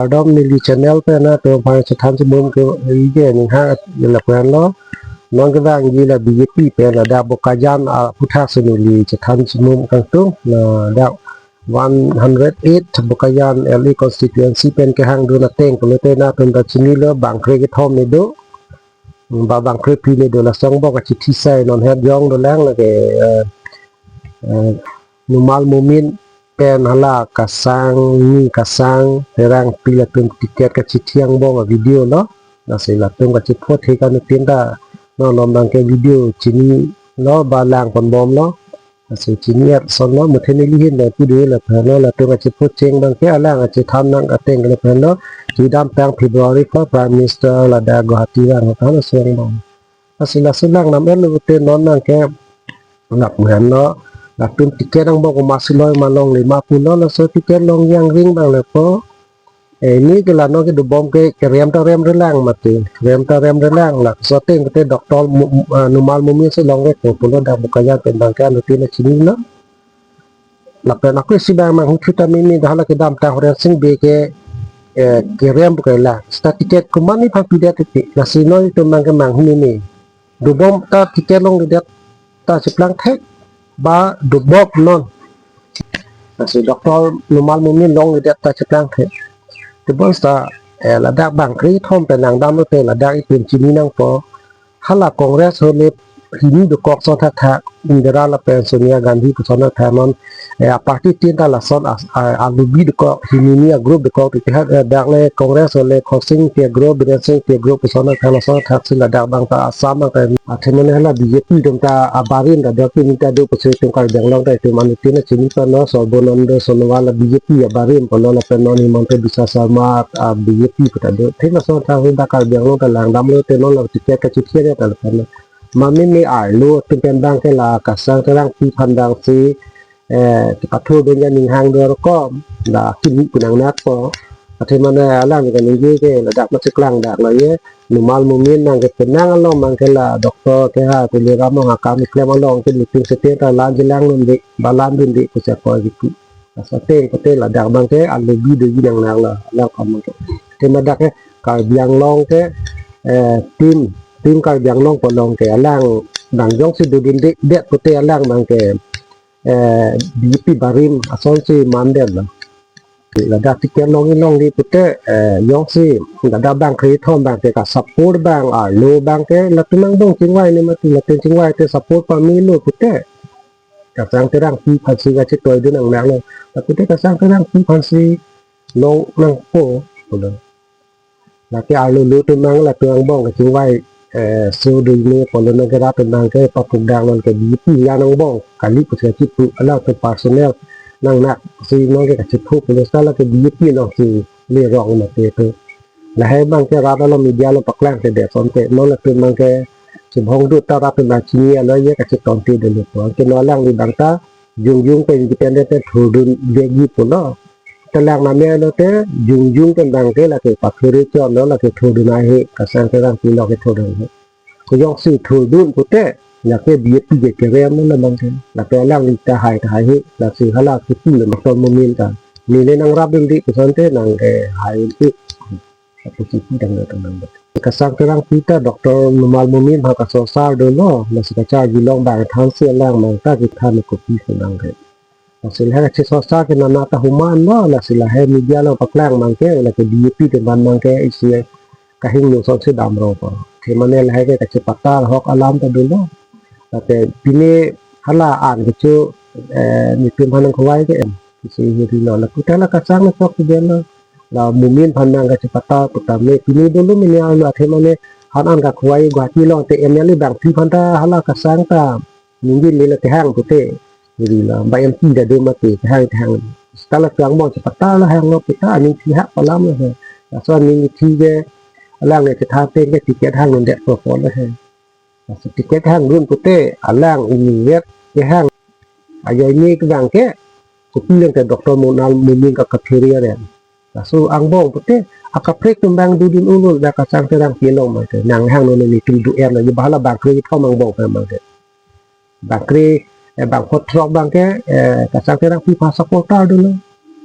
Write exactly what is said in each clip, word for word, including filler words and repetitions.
Kardom neli channel pen nangtum aphan chethan chimum ke ike ning ha lapu-an lo. Non kevangji la B J P pen ladak Bokajan aputhak si neli chethan chimum kangtung. Ladak one hundred eight Bokajan L A constituency pen kehangdun ateng pulote nangtum ta chinilo, bangkre kethom ni do. Ba bangkre phli ni do, laso angbong kachithisai non het jong dolang lake, eh, eh, Numal Momin pen hala Kasangni, Kasang Terangpi latum ticket kachithi angbong a-video lo. Lasi latum kachipho thek anuttin ta non non abangke video chinilo ba langponbomlo. Lasi chini-et ason lo, muthe neli ahin lo pu do lapen lo, latum kachipho cheng abangke alang kachethan nang ateng lapen lo, kedamtang February four Prime Minister ladak Guwahati vang than asong bang. Lasi laso lang nam-et lo te non nangke lapu-an lo, latum ticket angbong komatsi loi ma longle ma pulo, laso ticket longji angring abang lepo. Eh, pini ke la non kedobom ke kerem ta rem relang mati. Rem ta rem relang, laso ateng ke te Doctor Mu-, ah, Numal Momin si longvekpo pulo dak Bokajan pen abangke anuttin ta chinilo. Lapen ako isi abang manghu thu ta meme, dah la kedamtang Horensing Bey ke, eh, kerem ke la. Seta ticket komatne aphan pidet titi. Lasi non itum abangke manghu meme. Dobom ta ticket longledet ta cheplang thek, ba dobom non. Lasi Doctor Numal Momin longledet ta cheplang thek. Tebon seta, eh, ladak bangkre kethom pen nangdamlo te ladak itum chini nangpo. Hala Congress ahut le hini dokok ason thakthak, Indira lapen Sonia Gandhi puson thakthak non, eh, a-party tin ta lason as-, a-, alubi dokok, hini ni a-group dokok, titi hat, eh, dak le Congress ahut le Khorsing Ingti a-group, Biren Sing Ingti a-group puson thakthak, lason thakthak si ladak abang ta Assam abang ta, athe mane hala B J P atum ta abarim ta dak pini ta do pusi itum Karbi Anglong ta itum anuttin ta chini pa no, Sarbananda Sonowal la B J P abarim pulo lapen non Himanta Biswa Sarma a-B J P pu ta do. Athe lason thakthak si dak Karbi Anglong ta langdamlo te non la ticket kachithi ta lapen non. Mame me arlo atum pen abangke la Kasang Terangpi aphan abangsi, eh, kepathurdun aning hang do rokom, la kimi pu nangnakpo. Athe mane alang kaningje ke ladak masi klang dak lo ye. Numal Momin nangkepenang along abangke la Doctor Kehai Tuliram along akam keklem along ke meeting sete ta lan jilang nunde, ba landunde pusi ako gitu. Lasi ateng pute ladak abangke alubi doji nangnaklo, alang kam abangke. Tema dak ke Karbi Anglong ke, eh, tim, tim Karbi Anglong pu along ke alang abang jongsi dodundedet pute alang abangke, eh, B J P barim asonsi mandetlo. Ladak ticket longji longle pute, eh, jongsi ladak bangkre kethom abangke ka-support abang arlo abangke latum angbong chingvai ni mati, latum chingvai te support pamelo pute. Kasang Terangpi aphansi kachetoidun nangnaklo. Lapu te Kasang Terangpi aphansi long nangpo pulo. Lake arlo lo atum abang latum angbong kachingvai, eh, so do ne pulo, nangke rat atum abangke papuk dang non ke B J P yan angbong kali pusi kachipu, alang atum personal nangnak si nonke kachipu pulo, seta lake B J P alongsi le rong mati tu. Lahai abangke rat along media along paklang ke det asonte, non latum abangke chibhong dut ta rat atum abang chinilo ye kachetonte dolo pu. Anke non alangli abang ta jongjung pen independent te thurdunvekji pulo. Te lang name lo te jongjung pen abangke lake pathure chotlo, lake thurdun haihe, Kasang Terangpi lo ke thurdun he. Ko jongsi thurdun pute lake B J P ke kerem lo abangke. Lake alangli tahai tahai he, lasi hala kipu le Doctor Momin ta. Neli nangrapdunde pu asonte nangkehai un'e. Apu kipu dang dang dang dang. Kasang Terangpi ta Doctor Numal Momin aphan kasorsar dolo, lasi kacharjulong abang thansi alang abang ta kethan kopi si nangke. Lasi lahai kachesorsar ke nana ta human lo, lasi lahai media along paklang abangke, lake B J P atum abangke isi kahingno asonsi damrongpo. Athe mane lahai ke kachepatar ahok alam ta dolo. Lake pine hala an kecho, eh, netum aphan nangkhovai ke em. Isi hirilo, lapu te la Kasang nangchok si dolo. La Momin aphan nangkachepatar pu tame pine dolo mene arlo, athe mane han an kakhwai Guwahati along te M L A bangphli aphan ta hala Kasang ta ningje le la kehang pute. Hirilo, ba M P ta do mati kehang kehang. Seta latum angbong chepatar lo hanglo pu ta aning thihak palam lo he. Laso aning thi ke alang le chethan ateng ke ticket hang nundetpo pulo he. Laso ticket hangdun pute alang ini vet kehang. Ajoine ke abangke kopi lang ke Doctor Numal Momin ka cafeteria re. Laso angbong pute akaprek atum abang dodun ulo, dak Kasang Terangpi along mate. Nang hang non netum do-en lagi, ba hala bangkre kethom angbong pen abangke. Bangkre, eh, bangpho throk abangke, eh, Kasang Terangpi aphan supporter dolo.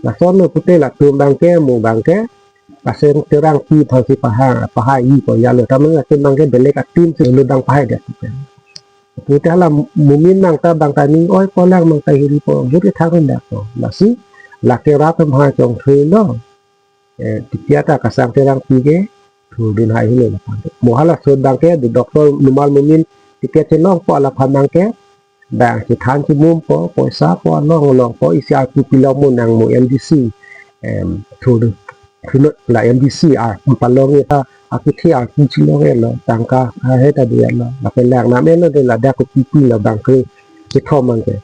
Lason lo pute latum abangke mo abangke Kaseng Terangpi aphansi pahai, pahai-i po ya lo. Tame atum abangke belek a-team si lo abang pahaidet. Pute hala Momin abang ta abang ta ning oi po lang abang ta hiri po. Vote kethang dak po. Lasi lake rat atum ha chongthui lo. Eh, ticket ta Kaseng Terangpi ke thurdun hai hini lo. Mo halaso abangke Doctor Numal Momin ticket chelongpo, alaphan abangke bang chethan chimum po, poisa po, along along po, isi arpu pilong mo nang mo M D C, em, thur, thur, la M D C arpu palong eta, akithi arpu chilong-et lo, tangka, ah, heta di-et lo, lapen lang nam-et lo de ladak kopi pi lo abangke, kethom abangke.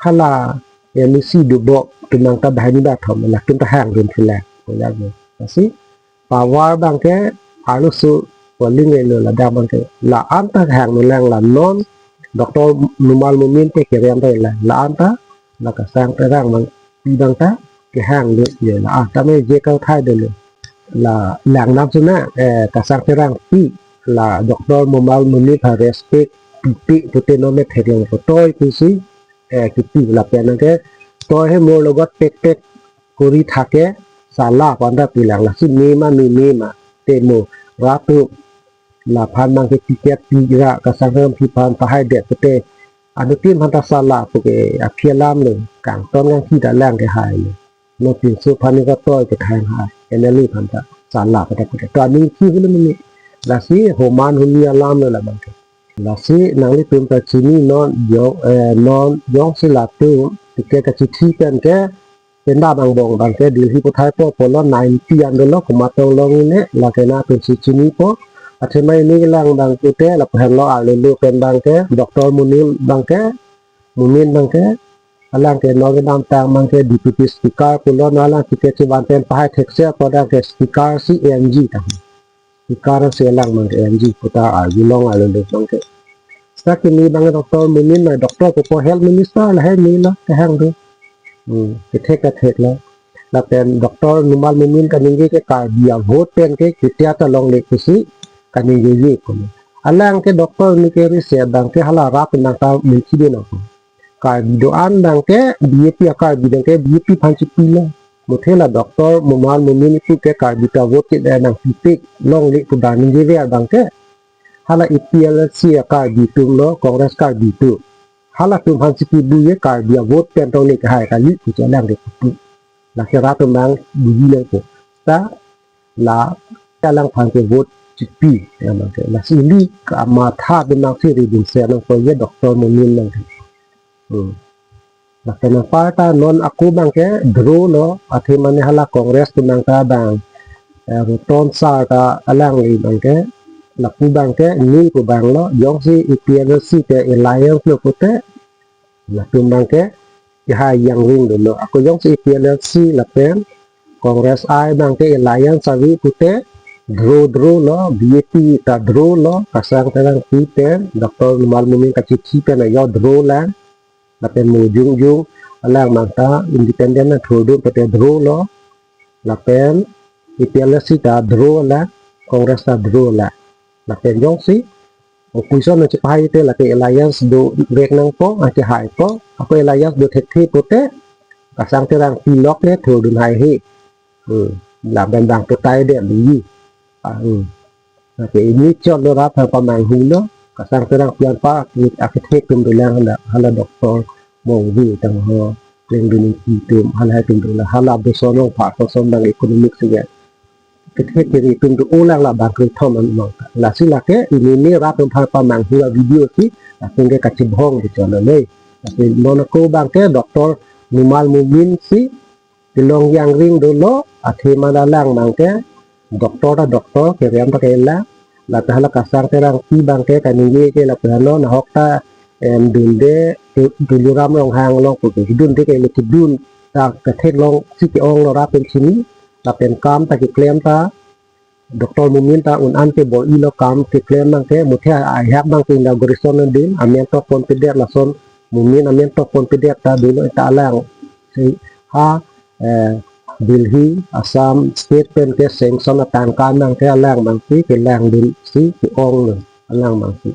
Hala M D C dobok atum abang ta banghini bathom, latum ta hangdun thulang, ko ya mo. Lasi, power abangke arloso polling elo ladak abangke. La-an ta hang nulang la non Doctor Numal Momin te kerem ta la. La-an ta la Kaseng Terangpi abang ta kehang le le la-an ta me je kau thai de le. La lang nam suna, eh, Kaseng Terangpi la Doctor Numal Momin ha respect pipi pute non me theklong potoi pusi, eh, kipi lapen ke toi he mor logot pek pek kori thake sala panda pilang lasi me ma me me ma te mo ratu laphan abangke ticket pi ra Kaseng Terangpi aphan pahaidet pute anutin aphan ta sala puke aphi alam le kangton kangthi ta lang ke hai le. No pinso aphan ni katoi ke thang hai M L A aphan ta sala pada pute. To aning ki hulu mini. Lasi homan huni alam le labangke. Lasi nanglitum ta chini non jong, eh, non jongsi latum ticket kachithi pen ke penda abang bong abangke Delhi puthai po pulo ninety an dolo komat tong long ne lake nangtum si chini po. Athema ini kelang abang pute lapu henlo arlo lo pen abangke Doctor Momin abangke, Momin abangke, alang ke non kedamtang abangke D P P speaker pulo non alang ticket chevan pen pahai thekser po abangke speaker si A N G ta. Speaker si alang abangke A N G puta arjulong arlo lo abangke. Seta kimi abang Doctor Momin ma doctor pupo health minister lahai ni lo kehang do. Hmm, kethek kethek lo. Lapen Doctor Numal Momin kaningje ke Karbi a-vote pen ke ketia ta longle pusi kaningjeje pulo. Alang ke doctor ni ke riset abangke hala rat nang ta mungkin nang. Karbi do-an abangke B J P a-Karbi abangke B J P aphan chipi lo. Muthe la Doctor Numal Momin ipu ke Karbi ta vote ke nangpipik longle pu da ningjever abangke. Hala A P H L C a-Karbi atum lo, Congress Karbi atum. Halatum aphan chipi bu ye Karbi a-vote pen tong ne kehai kali pu chelang de pu. Lake rat abang buji nangpo. Ta la alang aphan ke vote chipi, ya abangke. Lasi ili kamatha abang si ridin se nangpo ye Doctor Momin abangke. Hmm. Lapen anpar ta non ako abangke draw lo, athema ne hala Congress atum abang ta abang, eh, Roton Sar ta alangli abangke, lapu abangke, ni ko abang lo, jongsi A P H L C te alliance lo pute, latum abangke, kehai jangring dolo. Ako jongsi A P H L C lapen Congress I abangke alliance ave pute, draw draw lo, B J P ta draw lo, Kaseng Terangpi pen, Doctor Numal Momin kachithi pen ajo draw lang, lapen mo jongjong alang abang ta independent na thurdun pute draw lo, lapen A P H L C ta draw lang, Congress ta draw lang. Lapen jongsi opposition nangchepahai te lake alliance dovek nangpo, anke hai po, ako alliance do thekthe pute, Kaseng Terangpi lok ke thurdun haihe. Hmm. Lam abang putai de lui. Ah, hmm. Lake ini chot lo rat aphan pamanghu lo. Kaseng Terangpi anpar akethek atum dolang hala, hala Doctor Mongve tang ho, Klengdun Ingti atum, hala atum dolang, hala Bosonong Pha Koson abang economic si ya. Kethek kiri atum do-o lang la abang kethom an abang. Lasi lake ini ni rat aphan pamanghu a-video si, latum ke kachibhong bichon le. Lasi non ako abangke Doctor Numal Momin si, kelong jangring dolo, athema alang abangke, doctor ta doctor, kerem ta kelang, lata hala Kaseng Terangpi abangke, kaningje ke lapu hano, nahok ta, em, dunde, tu-, Tuliram Ronghang along pu ke, dunde ke le kedun, ta ketheklong si ke-ong lo rat pen chini, lapen kam ta keklem ta, Doctor Momin ta un-an ke bor-i lo kam keklem abangke, muthe a-, ahap abangke inauguration nangdun, amen tok ponpedet lason, Momin amen tok ponpedet ta dolo ta alang. Si ha, eh, Delhi, Assam, state pen ke sanction atangka abangke alang abangsi, kelangdun si, ke-ong lo, alang abangsi.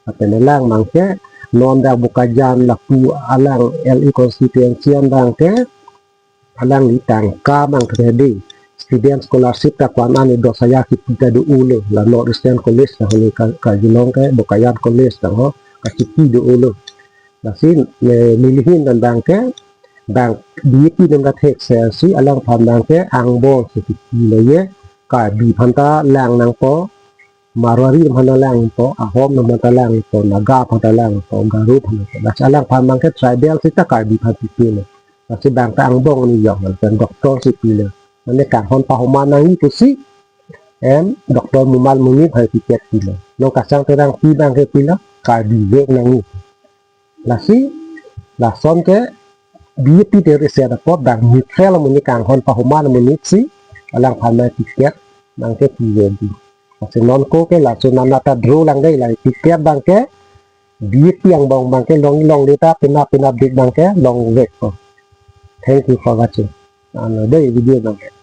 Lapen alang abangke, non dak Bokajan lapu alang L A constituency abangke, alangli tangka abang kethedi. hidden scholarship ta ko-an an dos hajar kipi ta do-olo, la North Eastern College ta holo ka, ka Shillong ke Bokajan College ta ho kachipi do-olo. Lasi ne nelihin dan abang ke, bang B J P nang kathek se si alangphan abang ke angbong si kipi lo ye, Karbi aphan ta lang nangpo, Marwari aphan ta lang nangpo, Ahom aphan ta lang nangpo, Naga aphan ta lang nangpo, Garo aphan ta. Lasi alangphan abang ke tribal seta Karbi aphan pipi lo. Lasi bang ta angbong ni jok nang pen doctor si pilo. Mane kanghon pahoma nangji pusi, em, Doctor Mumal Munir aphan ticket pilo. Non Kachang Terangpi abang ke pilo, Karbi vek nangji. Lasi, lason ke B J P te rese ada pot bang neutral amonit, kanghon pahoma amonit si alangphan abang ticket abang ke piveji. Lasi non ko ke laso nana ta draw lang dei, la ticket abang ke B J P angbong abang ke long longle ta penap penapdik abang ke longvek ko. Thank you for watching. Ano dei video abang ke.